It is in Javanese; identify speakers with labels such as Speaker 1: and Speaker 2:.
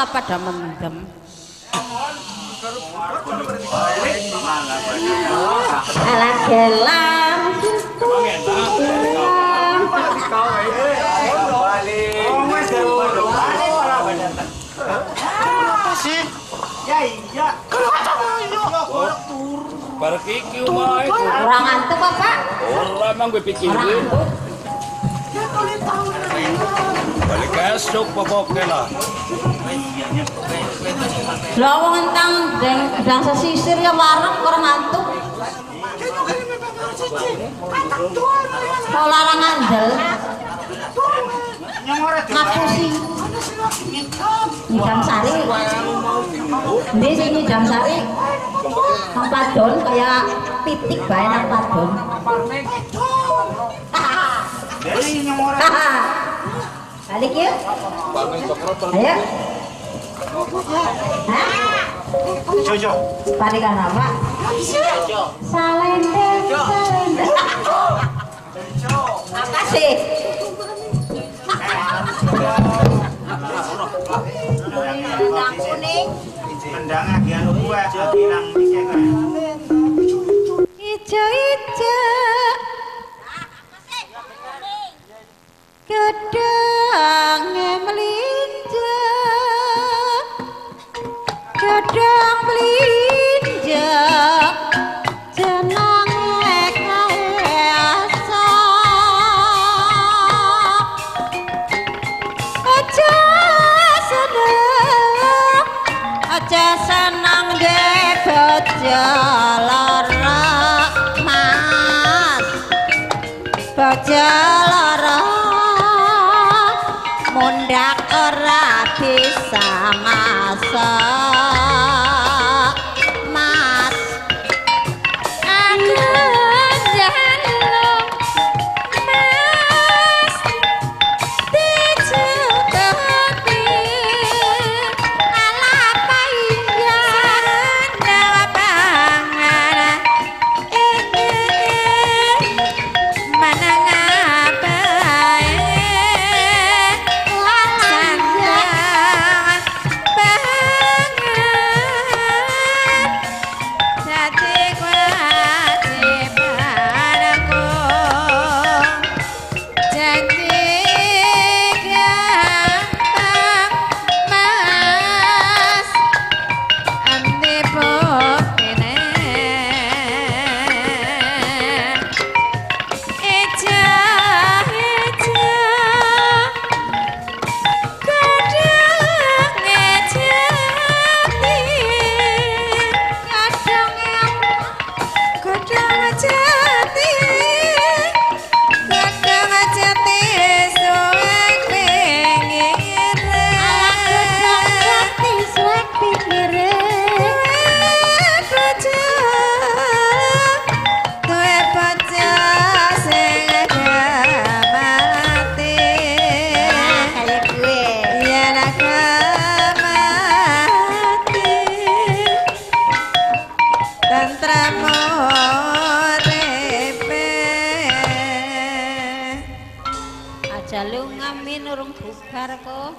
Speaker 1: malah pada mendem. Alah gelang.
Speaker 2: Kenapa sih? Ya iya. Kenapa
Speaker 3: Bareng iki omahe.
Speaker 1: Ora ngantuk kok, Pak.
Speaker 3: Ora emang gue pikirin. Balik esuk pokoknya lah.
Speaker 1: Lah wong entang gedang sesisir ya wareg ora ngantuk. Kok larang ngandel. Ngapusi. Nyidam sari. Ndi sing nyidam sari? Nang padon kaya pitik bae nang padon. Balik yuk. Ayo. Hah?
Speaker 2: Jojo.
Speaker 1: Balikan apa? Salendeng, salendeng. Apa sih? Rendang kuning.
Speaker 2: Rendang agian gue, bilang iki kan.
Speaker 1: Ijo-ijo. Gedang melinjak, gedang melinjak, jenenge kae asa. Aja seneng, aja seneng dek bojo lara, Mas. Bojo lara. Mundak ora bisa masak, Mas. Aku njaluk Mas dicukupi ala iya pangan Aja lunga min urung bubar kok.